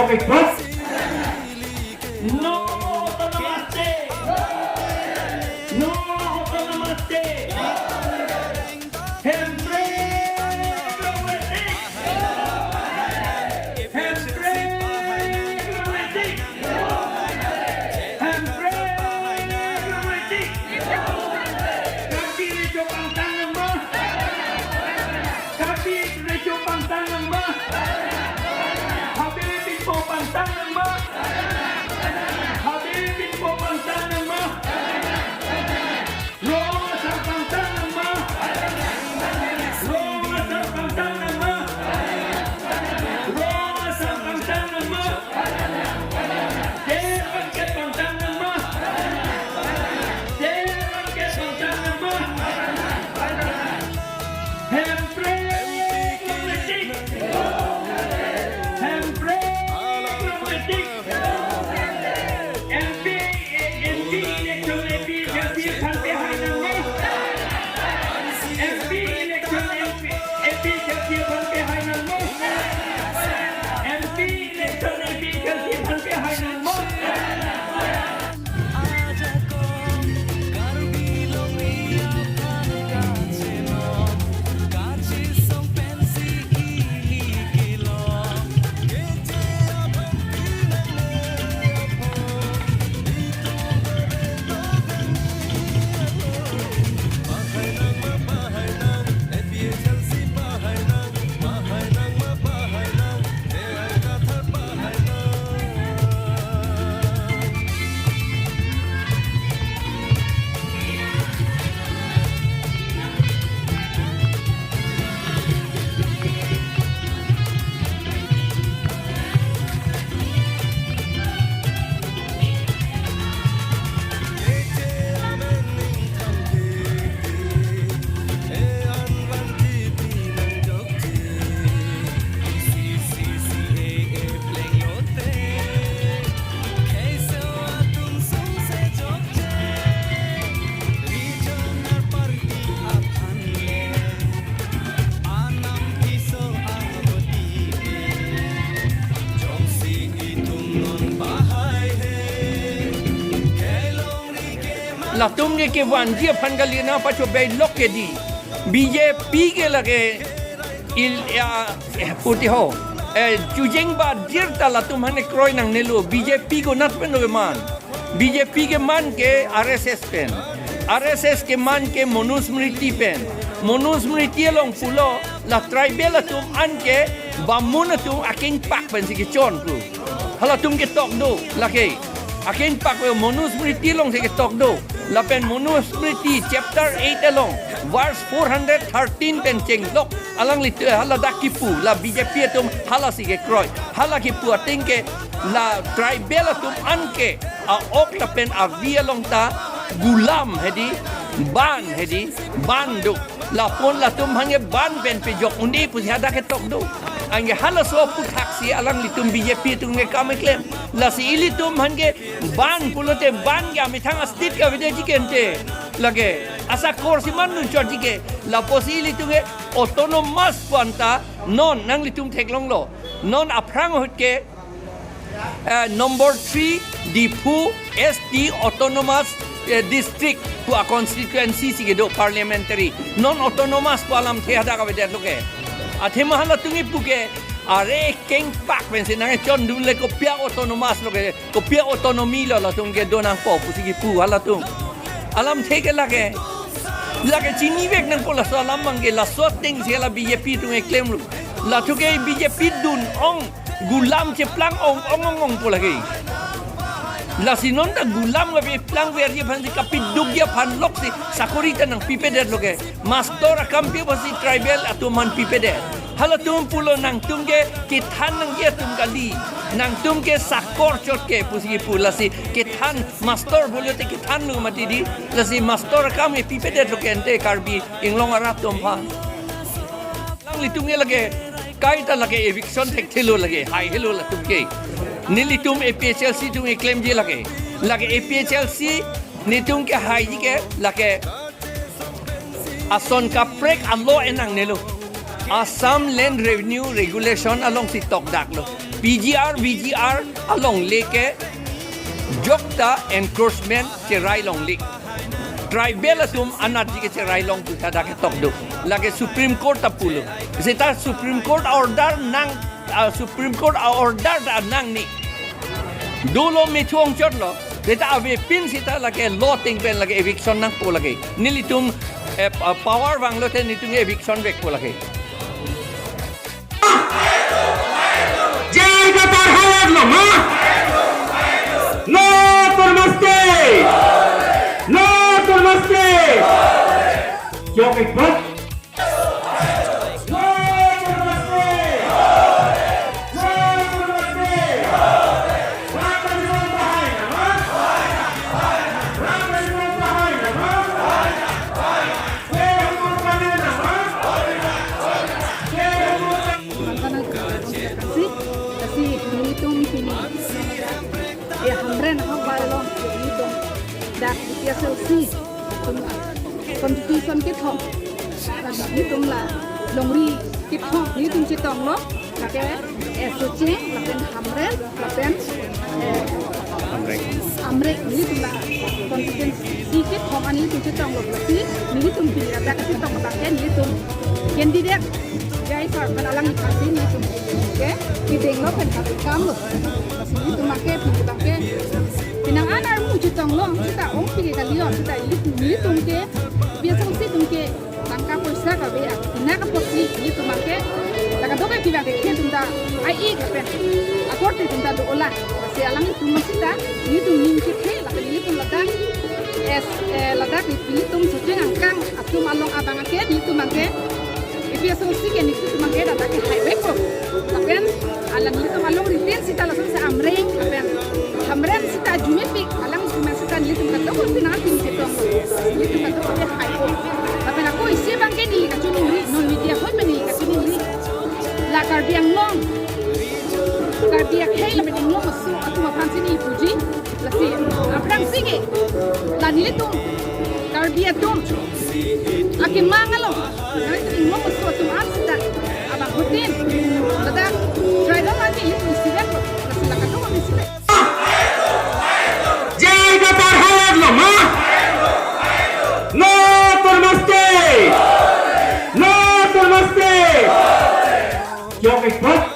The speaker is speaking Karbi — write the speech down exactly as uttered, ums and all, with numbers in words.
Breakfast? No autonomous state! No autonomous state! Hemprek Rongmetik! Hemprek Rongmetik! Hemprek Rongmetik! Karbi Recho pangtang nang ma? Karbi Recho pangtang nang ma? Habe Pinpo pangtang nang ma? Habe Pinpo pangtang nang ma? Rong Asar pangtang nang ma? Rong Asar pangtang nang ma? Rong Asar pangtang nang ma? Jail blanket pangtang nang ma? Jail blanket pangtang nang ma? Hemprek Rongmetik! Hemprek Rongmetik! M P, M P election A P H L C aphan pehai nang ma? M P election A P, A P H L C aphan pehai nang ma? M P election A P H L C aphan pehai nang ma? Latum ke kevanji aphan kali, nangpachobei lok ke di. B J P ke lake il, ya, eh, puti ho. Eh, chujeng ba dir ta latum aphan kroi nangnelo. B J P konat pen lo man. B J P keman ke R S S pen. R S S keman ke Manusmriti pen. Manusmriti along pulo la tribal atum anke Bamun atum akengpak pensi kechon pu. Halatum ketok do, lake. Akengpak pen Manusmriti alongsi ketok do. Lapen Manusmriti chapter eight along, verse four hundred thirteen pen chenglok. Alanglitum haladak kipu, la B J P atum halasi kekroi. Hala kipu ateng ke la tribal atum anke a-ok lapen avi along ta gulam hedi, ban hedi, ban do. Lapen latum aphan ke ban pen pejok un-e pusi hadak ketok do. Anke halaso aputhaksi alanglitum B J P atum ke kam keklem. Lasi ilitum aphan ke ban pulote ban ke amethang a-state ke avedet ji ke ante. Lake asakor si man dun chot ji ke. Lapusi ilitum ke autonomous pu anta non nanglitum theklonglo. Non aphrang ahut ke eh, number three Diphu S T Autonomous, eh, District pu a-constituency si kedo parliamentary. Non autonomous pu alamthe hadak avedetlo ke. Athema halatum kipu ke, are kengpak pensi nangchondunle, kopi a-autonomous lo ke, kopi a-autonomy lo latum kedo nangpo pusi kipu halatum. Alamthe ke lake. Lake chinivek nangpo laso alam abang ke, laso atengsi la B J P atum keklemlo. Latum ke B J P dun ong, gulam cheplang ong ong ong ong pu lake. Lasi non ta gulam kapeplang verji aphansi, kapidukji aphan loksi sakori ta nangpipedetlo ke. Mastor akam pi aphansi tribal atum aphan pipedet. Halatum pulo nangtum ke kethan nangji atum kali. Nangtum ke sakor chot ke pusi kipu, lasi kethan mastor pulote kethanlo mati di. Lasi mastor akam ke pipedetlo ke ante Karbi Anglong arat atum aphan. Alanglitum ke lake kaita lake eviction thekthelo lake, haihelo latum ke. Nelitum A P H L C atum keklemji lake. Lake A P H L C nelitum kehaiji ke lake ason kaprek a-law enangnelo. Assam Land Revenue Regulation alongsi tokdaklo. P G R, V G R alongle ke jokta encroachment cherai longle. Tribal atum anatji ke cherai long puta dak ketok do. Lake Supreme Court ta pulo. Seta Supreme Court order nang, ah, Supreme Court order ta nangne. Dolo me thuong chot lo. Seta avepin seta lake law ateng pen lake eviction nangpo lake. Nelitum, eh, pa-, power vanglote nelitum eviction vekpo lake. Jai Katar, hayat lo ma? No to Namaste! No to Namaste! Yok ek baar. No to Namaste! No to Namaste! Mangkana si, si nelitum pini, eh, Hamren ahok bar along nelitum dak A P H L C constitution kethom, nelitum la longri kethom nelitum chetonglo, lake, eh, Socheng, lapen Hamren, lapen, eh, Amreng, nelitum la constituency kethom an nelitum chetonglo, lasi nelitum pini ladak chetong abang ke nelitum candidate J I sir aphan alangliphan si nelitum ke kedenglo pen kami kamlo. Lasi nelitum abang ke pini abang ke penang an armu chetonglo, seta ongpi ke kali-o, seta nelitum, nelitum ke biasa si nelitum ke tangka poisa kave, pini apotsi nelitum abang ke, la kadokave abang ke, nelitum ta ai-ik lapen akorte atum ta do-olang. Lasi alanglitum seta nelitum ning kethe lapen nelitum ladak, eh, eh, ladak nelitum Socheng angkang atum along abang ke nelitum abang ke, A P H L C ke nelitum abang ke ladak ke hai vekpo. Lapen alanglitum alongri pen seta lason si Amreng lapen Hamren seta arjumepik, alanglitum seta nelitum kadokave nangtum chetong, nelitum kadokave haipo. Lapen ako isi abang ke neli kachiningri, non media ahoi pen neli kachiningri, la Karbi Anglong, Karbi akhei lapen Anglong aso atum aphan si neli puji. Lasi aphrangsi ke la nelitum Karbi atum akemang along, nelitum Anglong aso atum an seta abang hutin, ladak tribal an ke nelitum isi ven lo, lasi la kadokave isi ven. Jai Katar, hayat lo ma? No to Namaste! No to Namaste! Yok ek baar.